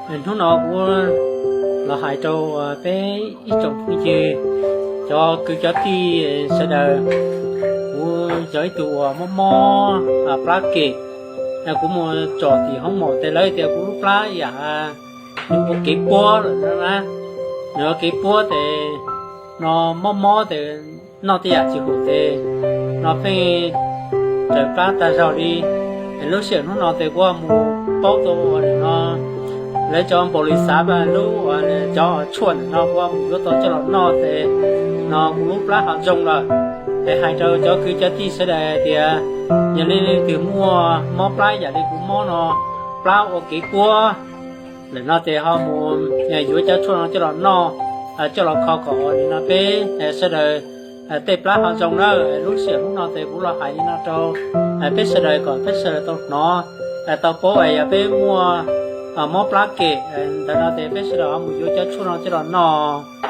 Hnub no kuv los hais rau peb ib tsoom phooj ywg, cov kwv cov tij sawv daws, kuv yog ib tug uas mob mob plab kem. Kuv mus tsom tim hoob mom tes lawv tias kuv lub plab yam nws ua kev puab lawm na. Nws ua kev puab tes no mob mob tes noj tej yam tsis haum tes no pheej raws plab tag zog li. Lub sij hawm hnub no tes kuv mus paub tau uas nim no lawv cov npaum li xav lub uas cov tshuaj nim no kuv mus yuav tau coj los noj tes no kuv lub plab ho zoo lawm. Es hais rau cov kwv cov tij sawv daws tias yog leej twg muaj mob plab yam li kuv mob no, plab ua kev puab lawm no tes ho mus yuav cov tshuaj no coj los noj, coj los kho kom nim no peb sawv daws tej plab ho zoo na. Lub sij hawm hnub no tes kuv los hais li no rau peb sawv daws kom peb sawv daws tau hnov tau paub es yog peb muaj mob plab kem ntawd no tes peb sawv daws ho mus yuav cov tshuaj no coj los noj.